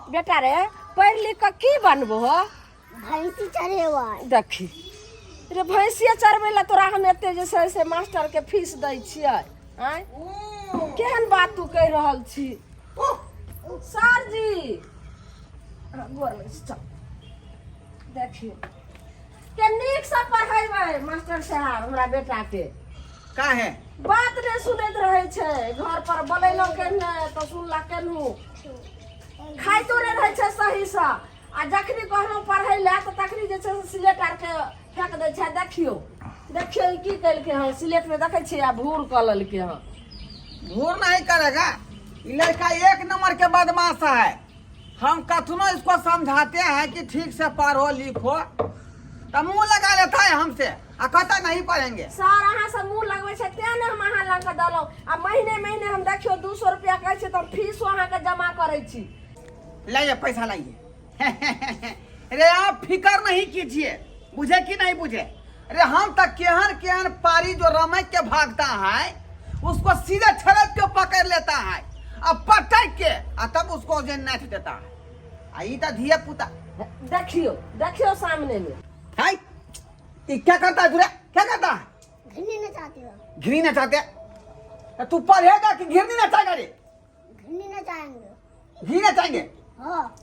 बेटा रे, पढ़ि लिख कऽ की बनबो हो? भैंसी चढ़ेबै। देखी रे, भैंसिए चरबै लए तोरा हम एते जे छै से मास्टरके फीस दै छियै। आँय, केहन बात तू कहि रहल छी? सर जी, गोर लगै छी, चल। देखियौ के नीकसँ पढ़ेबै मास्टर साहब हमरा बेटाके। काहे? बात नहि सुनैत रहै छै। घर पर बोलेलहुँ केहने तऽ सुनलक केनहु, खाइतो नहि रहै छै सहीसँ, आ जखनी कहलहुँ पढ़ै लए तऽ तखनी जे छै से सिलेट आरके फेंक दै छै। देखियौ, देखियौ, ई की केलकै हँ? सिलेटमे देखै छियै, आ भूर कऽ लेलकै हँ। भूर नहीं करेगा। ये लड़का एक नंबर के बदमाश है। हम कथनो इसको समझाते हैं कि ठीक से पढ़ो लिखो, तो मुंह लगा लेता है हमसे आ कहता नहीं पढ़ेंगे। सर, अहाँ सब मुँह लगबै छै तें ने हम अहाँ लग के देलहुँ। आ महीने महीने हम देखियौ 200 रुपया कहै छियै तऽ हम फीसो अहाँके जमा करै छी। लाइए, पैसा लाइए। रे, आप फिकर नहीं कीजिए, बुझे कि नहीं बुझे? अरे, हम तक केहन केहन पारी जो रमक के भागता है, उसको सीधे छड़क के पकड़ लेता है आ पटक के आ तब उसको जे नाच देता है। आ ई तो धिया पुता। देखियो, देखियो सामने में। हाय, ई क्या करता है तू रे? क्या करता है? घिरनी नचाते हो। घिरनी नचाते? तो तू पढ़ेगा कि घिरनी नचाएगा रे? घिरनी नचाएंगे। घिरनी नचाएंगे? हाँ।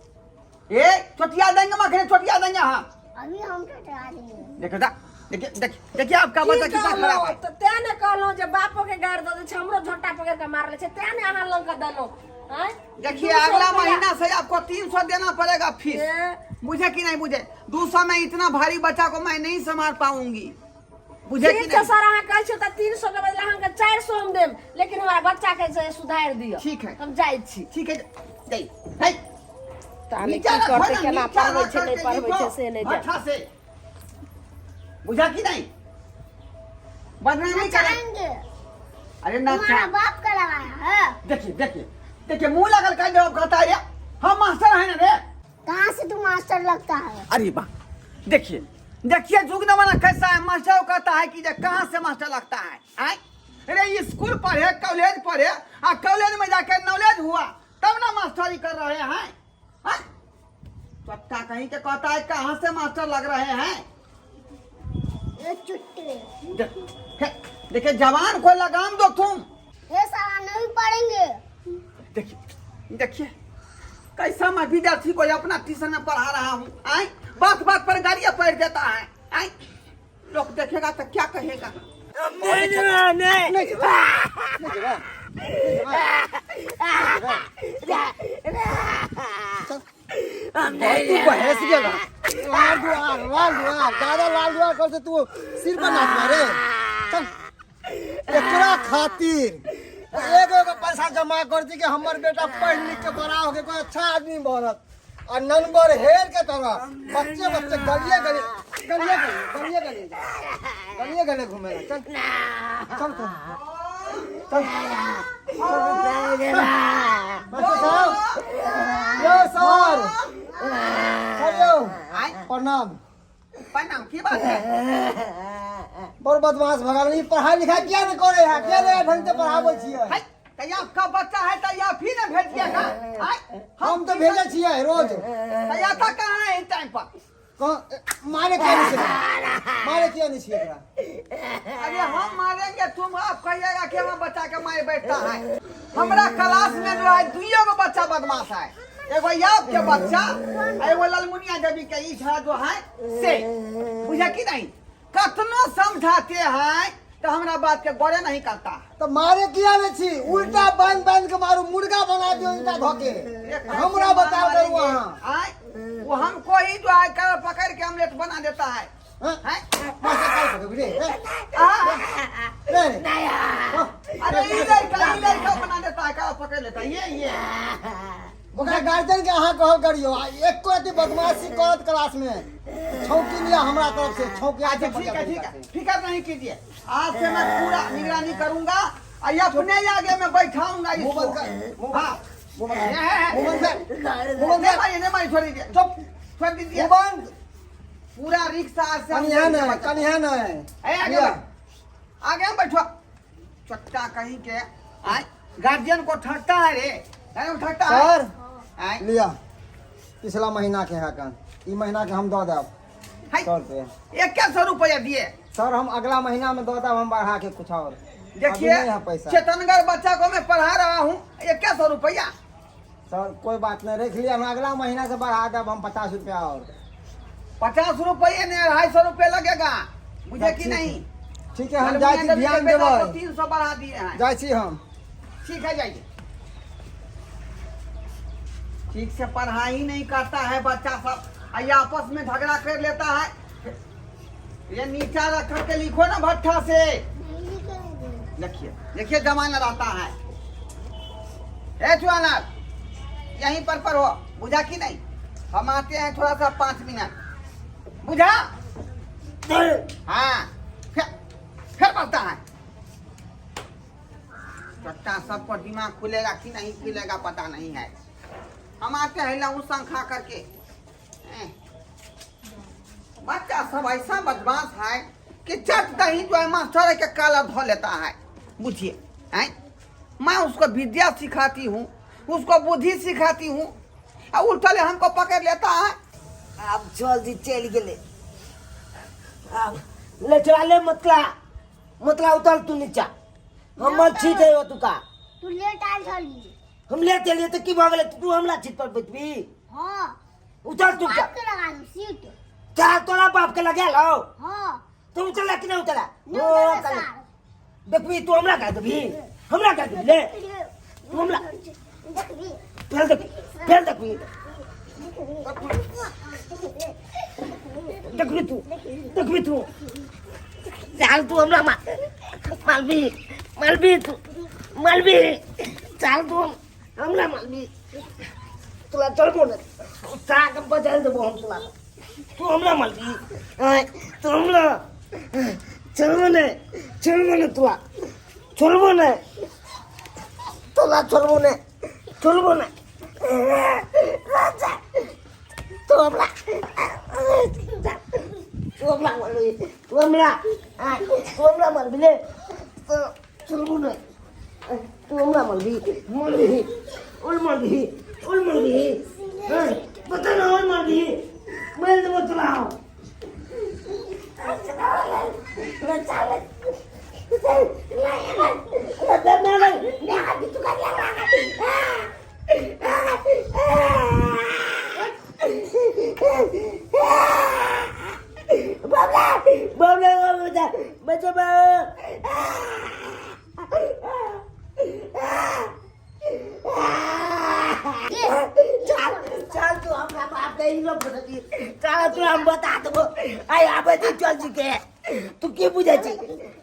ए, चोटिया देंगे मखने, चोटिया देंगे। हाँ। अभी हम चोटिया देंगे। देखो दा, देखिए, देखिए, देखिए, आपका बच्चा की कितना कहलहुँ? खराब है। तऽ तें ने कहलहुँ जे बापो के गारि दऽ दै छै, हमरो झोंटा पकड़ के मारले छै, तें ने अहाँ लग के देलहुँ। आँय? देखिए, 200 अगला रुपया। महीना से आपको 300 देना पड़ेगा फीस। ए, बुझे कि नहीं बुझे? 200 में इतना भारी बच्चा को मैं नहीं संभाल पाऊंगी, बुझे कि ठीक छै नहीं? सर, अहाँ कहै छियै तऽ 300 के बदला अहाँके 400 हम देब, लेकिन हमरा बच्चा के जे सुधारि दिअ। ठीक है। हम जाइ छी। ठीक है, जाइए। है। तऽ नीचा की रखो करतै, ना, केना नीचा पढ़बै रख छै, नहि करके पढ़बै छै लिखो, से नहि जानि। अच्छा से बुझा कि नहीं? बदनामी करे। नचाएंगे। अरे ना। तुम्हारा बाप का लगाया है। देखिए, देखिए, देखिए, मुंह लगल का जवाब कहता है। हम मास्टर हैं ना रे। कहाँ से तू मास्टर लगता है? अरे बा, देखिए, देखिए, जुग जमाना कैसा है। मास्टर को कहता है कि जे कहाँ से मास्टर लगता है। आय अरे, स्कूल पढ़े, कॉलेज पढ़े, आ कॉलेज में जाके नॉलेज हुआ तब ना मास्टरी कर रहे हैं। आय? चट्टा कहीं के, कहता है कहाँ से मास्टर लग रहे हैं। ये चुट्टे। देखिए, जवान को लगाम दो तुम। ये साला नहीं पढ़ेंगे। देखिए, देखिए, कैसा मैं विद्यार्थी को अपना ट्यूशन में पढ़ा रहा हूँ। आय, बात बात पर गालियां पढ़ देता है। आय, लोग देखेगा तो क्या कहेगा? नहीं नहीं नहीं नहीं। तू बहस गेला। लाल दुआर, लाल दुआर, दादा, लाल दुआर कर से तू सिर पर नाच रे। चल, एकरा खातिर एगो एगो पैसा जमा कर दी कि हमर बेटा पढ़ लिख के बड़ा हो के कोई अच्छा आदमी बनत, आ नंबर हेर के तरह बच्चे बच्चे गलिए गलिए, गलिए गलिए, गलिए गलिए, गलिए गलिए घूमेला। चल, चल, चल, चल। मास्टर साहब, यो सर, सर यो। आय। प्रणाम। प्रणाम। की बात है? बड़ बदमाश भगा गेल। ई पढ़ाई लिखाई किया नहीं करे है? किया नहीं ढंग से पढ़ाबै छियै? है, तो आपका बच्चा है तो आप ही ना भेजिएगा। आय, हम तो भेजै छियै रोज। तो आता कहाँ है टाइम पर? मारे किया नहीं छियै? मारे किया नहीं छियै एकरा? अरे, हम मारेंगे तुम, आप कहिएगा कि हम बच्चा के मार बैठता है। हमारा क्लास में जो है दुइयो गो बच्चा बदमाश है, एगो आपके बच्चा आ एगो ललमुनिया देवी के ई छड़ा जो है से, बुझे कि नहीं? कतनो समझाते हैं तो हमरा बात के गौरे नहीं करता। तो मारे किया नहीं छी? उल्टा बांध बांध के मारू, मुर्गा बना दियो ईटा धोके। हमरा बताओ करू अहाँ। आय, वो हमको ही जो है कर पकड़ के ऑमलेट बना देता है। हाँ? हैं? मास्टर काल पकड़ रे, रे, आ, रे। अरे, ई लड़का बना देता है, कर पकड़ लेता है ये। ओकरा गार्जियन के अहाँ कहल करियो, आ एको अति बदमाशी करत क्लास में, छौकी लिया हमरा तरफ से छौकी। अच्छा, ठीक है, ठीक है, फिक्र नहीं कीजिए। आज से मैं पूरा निगरानी करूंगा और ये अपने आगे में बैठाऊंगा इसको। मुंह बंद कर, मुंह हाँ। मुंह बंद ये है, मुंह बंद कर, मुंह बंद नहीं कर। मारिए, नहीं मारिए, छोड़ दीजिए। चुप। छोड़ दीजिए। मुंह बंद। पूरा रिक्शा आज से हम कनिया नहीं, कनिया नहीं। ए, आगे लिया। बैठ, आगे में बैठो। चट्टा कहीं के। आय, गार्जियन को ठगता है रे, गार्जियन को ठगता है। सर। आय। लिया। पिछला महीना के है कन ई महीना के हम दऽ देब। है 100 रुपये। 100 रुपया दिए। सर हम अगला महीना में दऽ देब, हम बढ़ा के कुछ और। अभी देखिए नहीं है पैसा। चेतनगर बच्चा को मैं पढ़ा रहा हूँ, 100 रुपया। सर कोई बात नहीं, रख लिया, हम अगला महीना से बढ़ा देब हम 50 रुपया और। 50 रुपये नहीं, 250 रुपये लगेगा मुझे कि ठीक नहीं? है। ठीक है, हम जाइ छी, ध्यान देबै। 300 बढ़ा दिए हैं। जाइ छी हम। ठीक है जाइए। ठीक से पढ़ाई नहीं करता है बच्चा सब, और ये आपस में झगड़ा कर लेता है। ये नीचा रख करके लिखो ना भट्ठा से। नहीं लिखेंगे। देखिए देखिए जमाना रहता है। ए चुआलाल यहीं पर पढ़ो, बुझा कि नहीं? हम आते हैं थोड़ा सा 5 मिनट, बुझा? हाँ फिर बढ़ता है बच्चा सबको दिमाग खुलेगा कि नहीं खुलेगा पता नहीं है। हम आते हैं लहू संखा करके। बच्चा सब ऐसा बदमाश है कि चट दही जो है मास्टर के काला धो लेता है, बुझिए। हैं मैं उसको विद्या सिखाती हूँ, उसको बुद्धि सिखाती हूँ, और उल्टा हमको पकड़ लेता है। आब जल्दी चलि गेलै। आब ले चला ले, मतला मतला उतर तू नीचा, हमर छीट है ओतुका। तू लेट आयल छली। हम लेट एलियै तऽ की भऽ गेलै? तू हमरा छीट पर बैठबी? हाँ। उतर तू। बाप के लगा दू सीट। क्या तोरा बाप के लगायल हौ? हाँ। तू उतरला कि नहि उतरला? नहीं ओ, उतरला कल। सार। देखबी तू हमरा कह देबी, हमरा कह देबी ले तू हमरा। देखबी। फेल देखबी, फेल देखबी, देखबी तू, देखबी तू। चल तू हमरा मालबी, मालबी तू, मालबी। चल तू हमरा मालबी, तोरा चलबो ने साग बदल देबो हम तोरा। तू हमरा मालबी, तू हमरा चलबो ने, चलबो ने तोरा, चलबो ने तोरा, चलबो ने, चलबो ने तू हमरा, तू हमरा मारबी, तू हमरा, तू हमरा मारबी ले, चलबो ने तू हमरा मारबी, मारबी ओल, मारबी ओल, मारबी। पता ना ओल मारबी, मार देबो तोरा। बाबला बाबला बचा। चल चल तू हमरा बाप के ई लोग बता, चल तू हम बता देबो। आइ आबै छी, चल छी के तू की बुझै छी?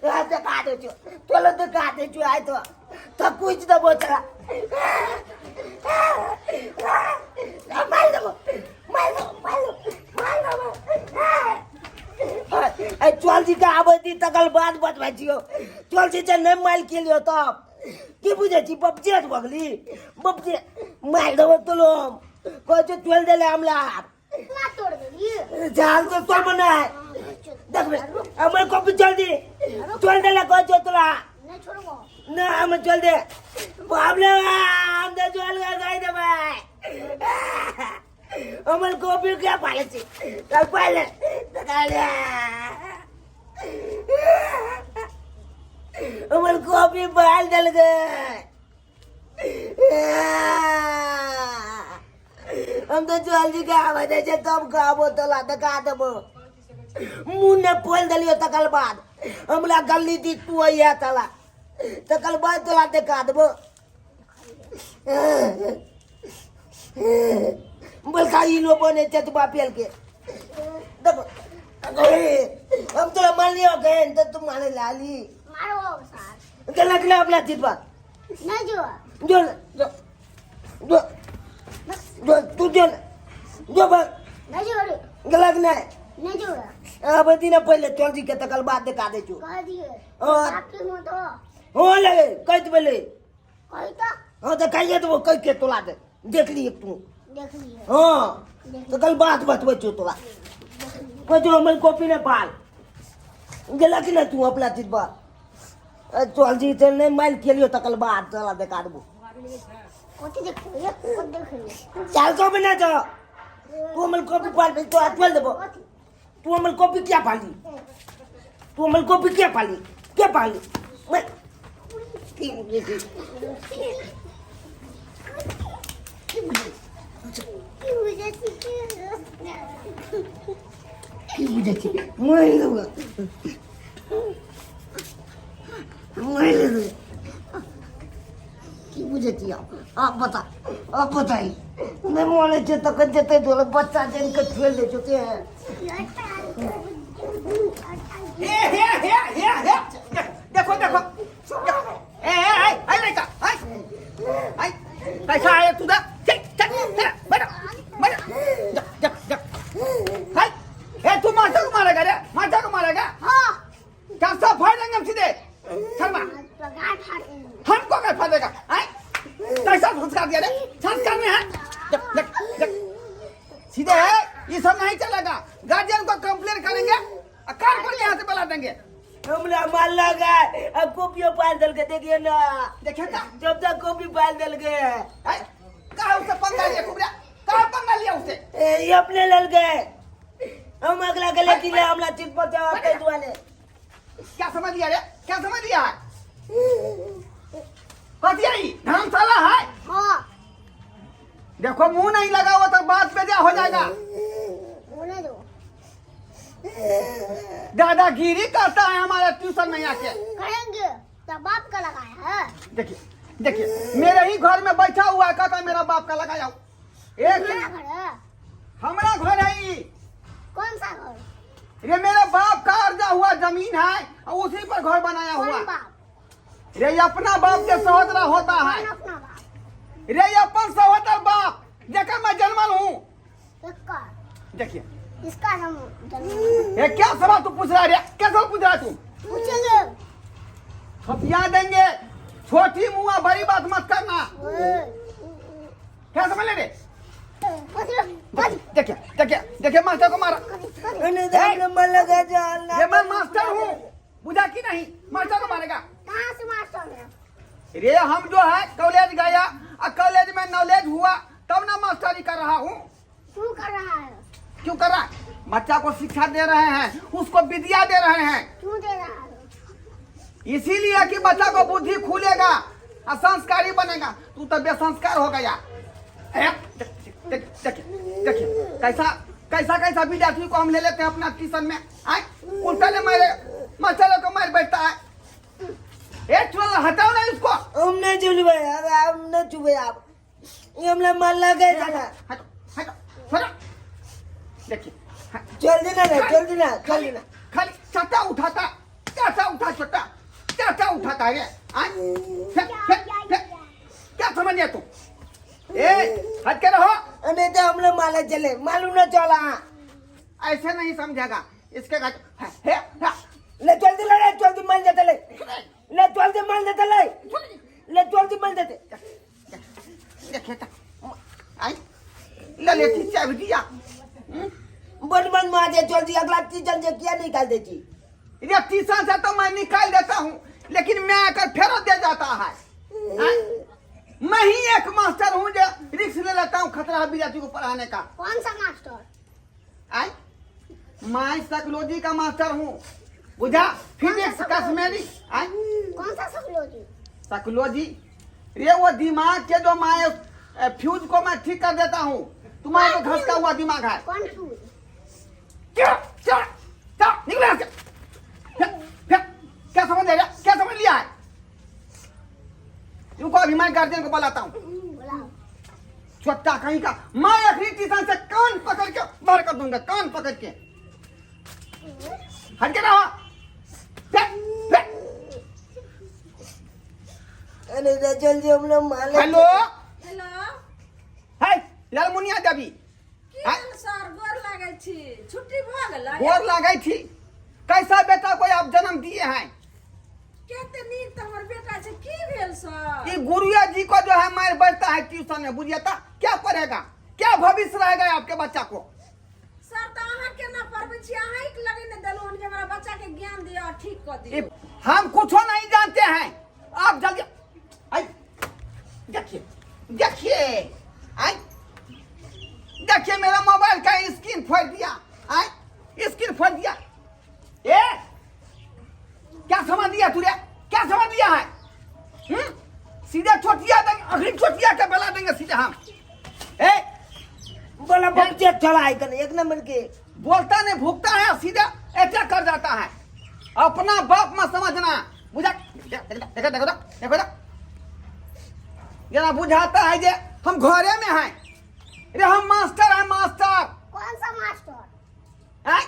देखा दै छौ, चलो देखा दै छौ। आइ तो तो कुछ देबो, चला मारि देबो, मारि देबो, मारि देबो, मारि देबो। चल जी के आबै दी, तकर बाद बतबै छियौ। चल जी जे नहि मारि केलियौ तब की बुझै छी? बपजे भगली बपजे, मारि देबो तोलो। हम कहै छौ चलि देले हमरा। ना तोड़ देली। जाल तो तोड़ बनाए देखबे हमर कॉपी। जल्दी चल देले कहै छौ तोरा। नहीं छोड़बो ना, हम चल दे बाबले, हम तो चल गए गाय देबै। हमर कॉपी के पाले छी, चल पाले देखाले। हमर कॉपी बाल देलकै। हम तो जल्दी के आबै दै छै तब कहबो तोला, देखा देबो। मुँह ने फोल देलियो, तकर बाद हमरा गली दी तू अइया तला, तकर बाद तोरा देखा देबो। बलका ई लो बने छै तू बापियल के। देखो हम तोरा मान लियो गए तो तू माने लाली। मारो सार। गलत ना अपना चीज पर। नहीं जो जो जो जो जो तू जो जो बस। नहीं जो गलत नहीं। नहीं जो अब दिन पहिले चल जी के, तकर बाद देखा दै छु। कह दिए। हाँ। बाप के मुंह तो हो लगे कह पहिले। कही तो। हाँ तो कहिए तो कह के तोला दे, देख लिए तू। देख लिए। हाँ तो कल बात बतबै छौ तोरा। कह जो हमर कॉपी ने पाल गेला कि नहीं तू अपना चीज पर। चल जी चल, नहीं माइल खेलियो तकर बाद तोरा देखा देबो। कथी देखिए, कथी देखिए? चल को बिना जाओ। तू हमर कॉपी पालबी तोरा छोड़ि देबो। तू हमर कॉपी किया पाली? तू हमर कॉपी किया पाली? के पाली? मैं की बुझै छी? की बुझै छी? की बुझै छी? मारि देबो, मारि देबो। की बुझै छी आप? आप बता, आप बताई। नहि मानै छै तखन जेतै तोरा बच्चा जानि कऽ छोड़ि दै छौ से। हे हे हे हे हे, देखो देखो, ए ए ए ए लड़का, ए ए, कैसा है तू? दा चल चल चल, बैठ बैठ, जा जा जा। हाय, ए, तू मास्टर को मारेगा रे? मास्टर को मारेगा? हाँ। कैसा फाड़ देंगे हम सीधे शर्मा। तो गाड़ फाड़ देंगे। हमको क्या फाड़ेगा? आए, कैसा संस्कार दिया रे? संस्कार नहीं है। देख देख देख, सीधे है, ये सब नहीं चलेगा। गार्जियन को कंप्लेन करेंगे और कार पर यहाँ से बुला देंगे। हमरा मारलक है, अब कॉपियो पाल देलकै, देखिए ना। देखे था। जब तक कॉपी पाल देलकै। आए, कहा उससे पंगा लिया कुबरा? कहा पंगा लिया उससे? ए, ई अपने लेलकै, हम अगला के लेकिन हमरा चीज बचाव ताहि दुआरे। क्या समझ लिया रे? क्या समझ लिया है? कथी आई धर्मशाला है? हाँ। देखो, मुंह नहीं लगा हुआ तो बात पे जा हो जाएगा। होने दो। दादागिरी करता है हमारे ट्यूशन में आके। करेंगे तो बाप का लगाया है। देखिए देखिए, मेरे ही घर में बैठा हुआ है, कहता है मेरा बाप का लगाया हूँ। एक मेरा घर है। हमारा घर है ये। कौन सा घर? ये मेरे बाप का अर्जा हुआ जमीन है और उसी पर घर बनाया कौन हुआ। बाप? रे अपना बाप के सहोदरा होता है। कौन अपना बाप? रे अपन सहोदर बाप जेकर मैं जन्मल हूँ। किसका? देखिए। इसका हम जन्म। ये क्या सवाल तू पूछ रहा है रे? क्या सवाल पूछ रहा है तू? पूछेंगे। थपिया देंगे, छोटी मुआ बड़ी बात मत करना। ओए। क्या समझ ले रे? कथी? देखिए देखिए देखिए, मास्टर को मारा। अने तऽ हमरा मारलक है जान। ये मैं मास्टर हूँ, बुझा कि नहीं? मास्टर को मारेगा? कहाँ से मास्टर है? रे हम जो है कॉलेज गया और कॉलेज में नॉलेज हुआ तब ना मास्टरी कर रहा हूँ। क्यों कर रहा है? क्यों कर रहा है? बच्चा को शिक्षा दे रहे हैं, उसको विद्या दे रहे हैं। क्यों दे रहा है? इसीलिए कि बच्चा को बुद्धि खुलेगा और संस्कारी बनेगा। तू तो बेसंस्कार हो गया। ए, देख देख देखिए कैसा कैसा कैसा विद्यार्थी को हम ले लेते हैं अपना ट्यूशन में। आए उल्टा ले मारे, मसाले को मार बैठता है। ए चल, हटाओ ना इसको। हम नहि चुनबै, हम नहि चुबै आब, ई हमरा मारलक है जाना। हटो हटो हटो, देखिए। चल देना रे, चल देना, चल देना। खाली चटा उठाता, चाचा उठा, छोटा चाचा उठाता है रे। आए, फेंक, फेंक, फेंक। क्या समझ लिया तू? ए, हट के रहो। अने तऽ हमरा मारले चले मालूम न चला। ऐसे नहीं समझेगा इसके घर है, है, है। ले चल दे ले, चल दे मार देते ले, ले चल दे मार देते ले, ले चल दे मार देते। देखिए तो आई ले लेती चाबी दिया। बड़ मन मार दे, चल दी अगला टीचर जे किया निकाल दे छी। ये ट्यूशन से तो मैं निकाल देता हूँ, लेकिन मैं आकर फेरो दे जाता है। हाँ? मैं ही एक मास्टर हूँ जो रिक्स ले लेता हूँ खतरा विद्यार्थी को पढ़ाने का। कौन सा मास्टर? आय मैं साइकोलॉजी का मास्टर हूँ, बुझा? फिजिक्स कश्मीरी। आय कौन सा साइकोलॉजी? साइकोलॉजी रे, वो दिमाग के जो मैं फ्यूज को मैं ठीक कर देता हूँ। तुम्हारा तो घसका हुआ दिमाग है। कौन फ्यूज? क्या क्या क्या, निकलो यहाँ से। फेंक, फेंक। क्या समझ लिया? क्या समझ लिया है? रुको, अभी मैं गार्जियन को बुलाता हूँ। बोला। छोटा कहीं का, मैं अखरी ट्यूशन से कान पकड़ के बाहर कर दूंगा, कान पकड़ के। हट के रहो। फेंक, फेंक। अने तऽ चल दे हमरा मारले। हेलो। हेलो। है लालमुनिया देवी। की भेल सर? गोर लागै छी, छुट्टी भऽ गेलै? गोर लागै छी। कैसा बेटा को आप जन्म दिए हैं? कते नीक तऽ हमर बेटा छै, की भेल सर? ये गुरुआ जी को जो है मार बैठता है ट्यूशन में, बुझिए तो क्या पढ़ेगा? क्या भविष्य रहेगा आपके बच्चा को? सर, तऽ अहाँ केना पढ़बै छी? अहाँके लगे ने देलहुँ हन जे हमरा बच्चा के ज्ञान दिअ और ठीक कऽ ये दियौ। हम कुछो नहीं जानते हैं। आप जल्दी आई, देखिए देखिए, आई देखिए मेरा मोबाइल। फोड़ दिया, आए स्क्रीन फोड़ दिया। ए क्या समझ लिया तू रे, क्या समझ लिया है? सीधे चोटिया देंगे, अखनी चोटिया के बेला देंगे सीधे हम। ए बोला बच्चे चला है कने एक नंबर के। बोलता नहीं भूखता है, सीधे ऐसा कर जाता है। अपना बाप मत समझना, बुझा? देखो देखो देखो देखो देखो, जना बुझाता है जे हम घरे में हैं। रे हम मास्टर हैं, मास्टर। कौन सा मास्टर? हैं?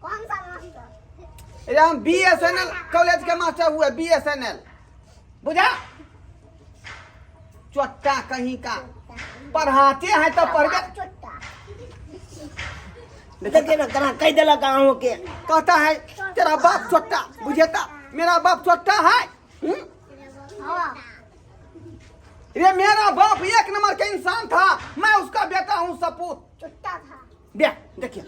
कौन सा मास्टर? रे हम बीएसएनएल कॉलेज के मास्टर हुए, बीएसएनएल, बुझा? चोट्टा कहीं का पढ़ाते हैं तो पढ़ के चुट्टा। देखे ना कना कह देलक अहूँ के। कहता है तेरा बाप चोट्टा, बुझेता मेरा बाप चोट्टा है? हाँ। रे मेरा बाप एक नंबर का इंसान था, मैं उसका बेटा हूँ, सपूत। चुट्टा था। देख देखिए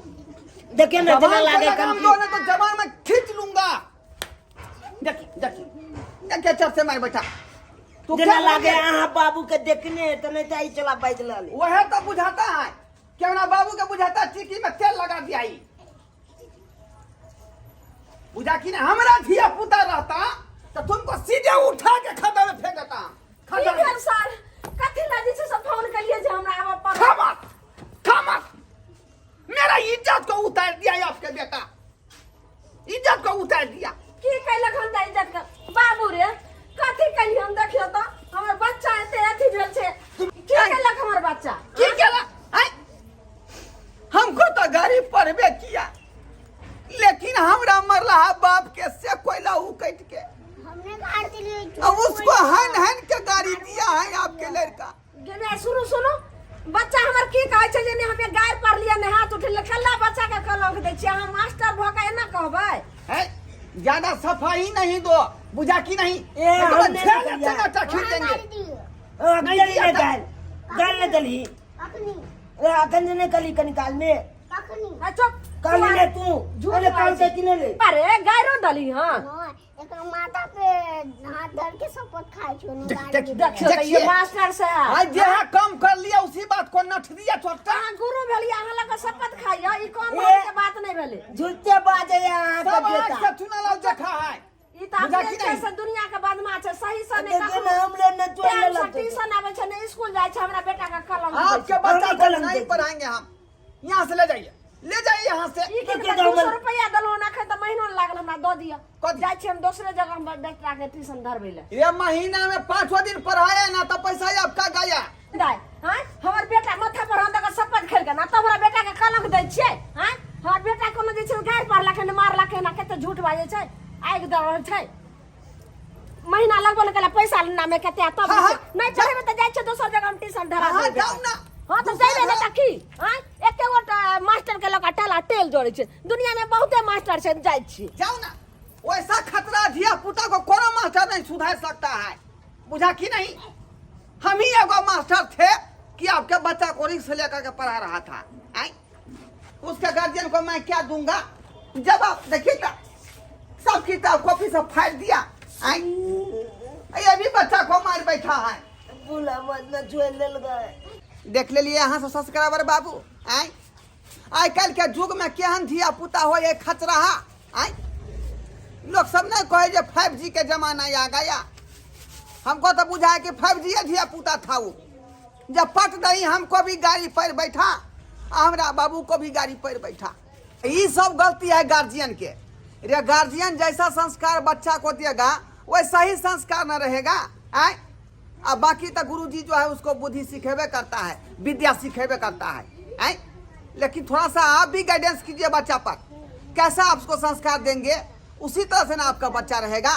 देखे ना जबान जना को लागे लगाम कम दो ना तो जबान में खींच लूंगा। देखिए देखिए देखिए, चल से मैं बैठा तू जना क्या लागे बोले? अहाँ बाबू के देखने त नहीं त ई चला बाजि रहल। वह तो बुझाता है क्यों ना बाबू के बुझाता चिकी में तेल लगा दिया ही बुझा कि ना। हमरा धिया पुता रहता तो तुमको सीधे उठा के खड्डा में फेंक देता। की खड्डा में। भेल सर? कथी लए जे छै से फोन केलियै जे हमरा आबऽ पड़त? खमस खमस, मेरा इज्जत को उतार दिया है आपके बेटा, इज्जत को उतार दिया। की कैलक हम तऽ इज्जत के? बाबू रे, कथी कैली हम? देखियौ तऽ हमर बच्चा एते अथी भेल छै, की कैलक हमर बच्चा? की केला? आँय? हमको तो गरीब पढ़बे किया, लेकिन हमरा मरला है बाप के से कोयला उकट के। हमने गाड़ दिली। अब उसको हन हन के गाड़ी दिया है आपके लड़का। गे सुनू सुनू, बच्चा हमर की कहै छै जे ने हमे गाय पढ़लियै ने हाथ उठेलियै, कल्ला बच्चा के कलंक दै छियै अहाँ? मास्टर भऽ के एना कहबै? है ज्यादा सफाई नहीं दो, बुझा की नहीं? ए, नहीं तो हमने झेल नहीं किया। चनाटा खींच वहाँ देंगे। गाड़ी दिए। अखन नहीं ने गाल गाल ने दलही। कखनी? ए अखन ने कली कनी काल में। कखनी? आ चुप। काल ने तू झूठ अरे काल बाजै के किने ले। अरे गायरो दली। हाँ। हाँ, एक माथा पे हाथ धर के शपथ खाए छो ने देख, गाड़ी देख, दिए। देखियौ तऽ देखिए। ई मास्टर साहब आज जे है कम कर लिया उसी बात को नठ दिया छोटा। अहाँ गुरु भेलियै, अहाँ लग शपथ खाइया, ई कम ए। के बात नहि भेलै। झूठे बाजे अहाँ के सब आँख बेटा। से चुना देखा है। ई तऽ बुझा अपने कि छै नहीं? से दुनिया के बदमाश छै, सही से नहि देखे ककरो ना हमरे न चोर टाइम से लेलक। ट्यूशन आबै छै ने स्कूल जाइ छै, हमरा बेटा के कलंक दै आपके छै। बच्चा हम को कलंक नहीं देते। पढ़ाएंगे हम, यहाँ से ले जाइए, ले जाइए यहाँ से। ई की देखिए दू तो सौ रुपया देलहुँ अखन तऽ महीनो नहि लागल, हमरा दऽ दिअ। कथी? जाइ छी हम दोसरे जगह हम बेटा के ट्यूशन धरबै लए। ये महीना में पांचों दिन पढ़ाया ना तो पैसा ही आपका गया। दाय हाँ, हमर बेटा माथा पर हम दऽ कऽ शपथ खेलकै ना तऽ हमरा बेटा के कलंक दै छियै? हाँ, हमर बेटा कोनो जे छै गारि पढ़लक हन, मारलक हन, कते झूठ बाजै छै, आगि दऽ रहल छै। महीना लगबो ने केला पैसा लेना में कते तब हाँ, हाँ, नहि पढ़ेबै तऽ जाइ छियै दोसर जगह हम ट्यूशन धरा हाँ, देबै। जाउ ना। हाँ तऽ जइबै ने तऽ की? हाँ, एके गोटा मास्टर के लऽ कऽ टेला टेल जोड़ै छै दुनिया में, बहुते मास्टर छै, जाइ छी। जाओ ना, वैसा खतरा धिया पुता को कोनो मास्टर नहीं सुधार सकता है, बुझा कि नहीं? हम ही एगो मास्टर थे कि आपके बच्चा को रिक्स लेकर के पढ़ा रहा था। आय? उसके गार्जियन को मैं क्या दूंगा जब आप देखिए तो सब किताब कॉपी सब फाड़ दिया। आय? ये भी बच्चा को मार बैठा है। बोला मत न चोर लेल गए। देख ले लिए यहाँ से सब्सक्राइबर बाबू। आय आइ काल्हि के युग में केहन धिया पुता हो ये खचराहा। आय लोग सब नहीं कहे जे 5G के जमाना आ गया, हमको तो बुझाए कि 5G धिया पुता था वो। जब पट दही हमको भी गाड़ी पर बैठा, आ हमरा बाबू को भी गाड़ी पर बैठा। ये सब गलती है गार्जियन के। रे गार्जियन जैसा संस्कार बच्चा को देगा वैसा ही संस्कार न रहेगा। आय अब बाकी तो गुरुजी जो है उसको बुद्धि सिखेबे करता है, विद्या सिखेबे करता है। आय लेकिन थोड़ा सा आप भी गाइडेंस कीजिए बच्चा पर, कैसा आप उसको संस्कार देंगे उसी तरह से ना आपका बच्चा रहेगा।